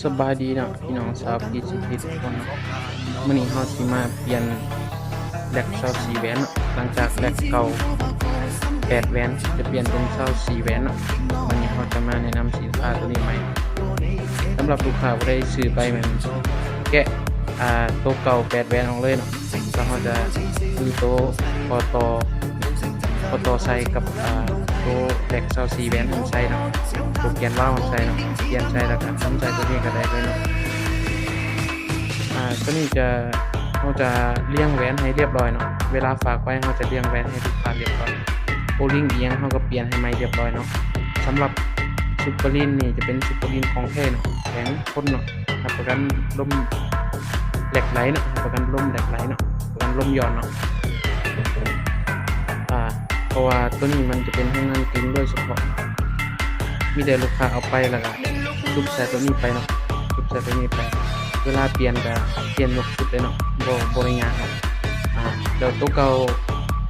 ສະບາຍດີເນາະ ພີ່ນ້ອງຊາວກີຊີທີທຸກຄົນເນາະ. ມື້ນີ້ເຮົາຊິມາປ່ຽນແລັກຊາວສີ່ແຫວນເນາະ. ຫຼັງຈາກແລັກເກົ່າແປດແຫວນ ຈະປ່ຽນເປັນຊາວສີ່ແຫວນເນາະ. ມື້ນີ້ເຮົາຈະມາແນະນຳສິນຄ້າໂຕນີ້ໃໝ່. ສຳລັບລູກຄ້າຜູ້ໃດຊື້ໄປແມ່ນແກະ ອ່າ ໂຕເກົ່າແປດແຫວນອອກເລີຍເນາະ. ແລ້ວເຮົາຈະມີໂຕ ຂໍ້ຕໍ່ ຂໍ້ຕໍ່ໃສ່ກັບ ອ່າ ໂຕແລັກຊາວສີ່ແຫວນຫັ້ນໃສ່ເນາະ, ໂຕແກນວາວຫັ້ນໃສ່ເນາະ, ປ່ຽນໃສ່ແລ້ວກະນຳໃສ່ໂຕນີ້ກະໄດ້ເລີຍເນາະ. ອ່າ ໂຕນີ້ຈະ ເຮົາຈະລຽງແຫວນໃຫ້ລຽບລ້ອຍເນາະ. ເວລາຝາກໄປເຮົາຈະລຽງແຫວນໃຫ້ລູກຄ້າລຽບລ້ອຍ, ໂອລິງອີ່ຫຍັງເຮົາກະປ່ຽນໃຫ້ໃໝ່ລຽບລ້ອຍເນາະ. ສຳລັບຊຸບເປີລີນນີ້ຈະເປັນຊຸບເປີລີນຂອງແທ້ເນາະ, ແຂງ ຄົນເນາະ, ຮັບປະກັນລົມແຫຼກໄຫຼເນາະ, ຮັບປະກັນລົມແຫຼກໄຫຼເນາະ, ປະກັນລົມຢ່ອນເນາະ. ອ່າ ເພາະວ່າໂຕນີ້ມັນຈະເປັນໂຮງງານຈິງໂດຍສະເພາະ, ມີແຕ່ລູກຄ້າເອົາໄປແລ້ວກະຊຸບໃສ່ໂຕນີ້ໄປເນາະ, ຊຸບໃສ່ໂຕນີ້ໄປ. ເວລາປ່ຽນກະປ່ຽນຍົກຊຸດເລີຍເນາະ, ບໍ່ ບໍ່ໄດ້ຍາກເນາະ. ອ່າ ແລ້ວໂຕເກົ່າ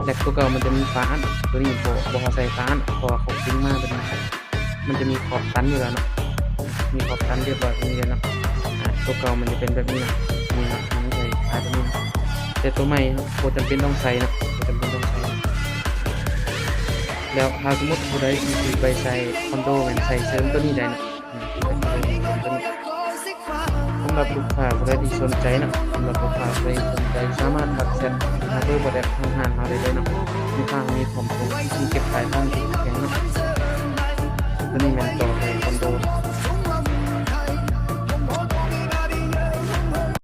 ແລັກໂຕເກົ່າມັນຈະມີຝາອັດ, ໂຕນີ້ບໍ່ ບໍ່ໃສ່ຝາອັດ ເພາະວ່າເຂົາຈິງມາແບບນີ້ ມັນຈະມີຂອບຕັນຢູ່ແລ້ວເນາະ, ມີຂອບຕັນລຽບລ້ອຍແບບນີ້ເລີຍເນາະ. ອ່າ ໂຕເກົ່າມັນຈະເປັນແບບນີ້ເນາະ, ນີ້ເນາະ ມັນໃສ່ຂາຍແບບນີ້ເນາະ, ແຕ່ໂຕໃໝ່ເນາະ ບໍ່ຈຳເປັນຕ້ອງໃສ່ເນາະ, ບໍ່ຈຳເປັນຕ້ອງໃສ່. ແລ້ວຖ້າສົມມຸດຜູ້ໃດຊິໄປໃສ່ຄອນໂດ ແມ່ນໃສ່ເສີມໂຕນີ້ໄດ້ເນາະ. ສຳລັບລູກຄ້າຜູ້ໃດທີ່ສົນໃຈເນາະ, ສຳລັບລູກຄ້າຜູ້ໃດສົນໃຈສາມາດທັກແຊັດຫາເບີບໍ່ແດກທາງຮ້ານເຮົາໄດ້ເລີຍເນາະ. ລູກຄ້າມີພ້ອມສົ່ງ ມີເກັບປາຍທາງທຸກແຫ່ງເນາະ. ໂຕນີ້ແມ່ນຕໍ່ແຕ່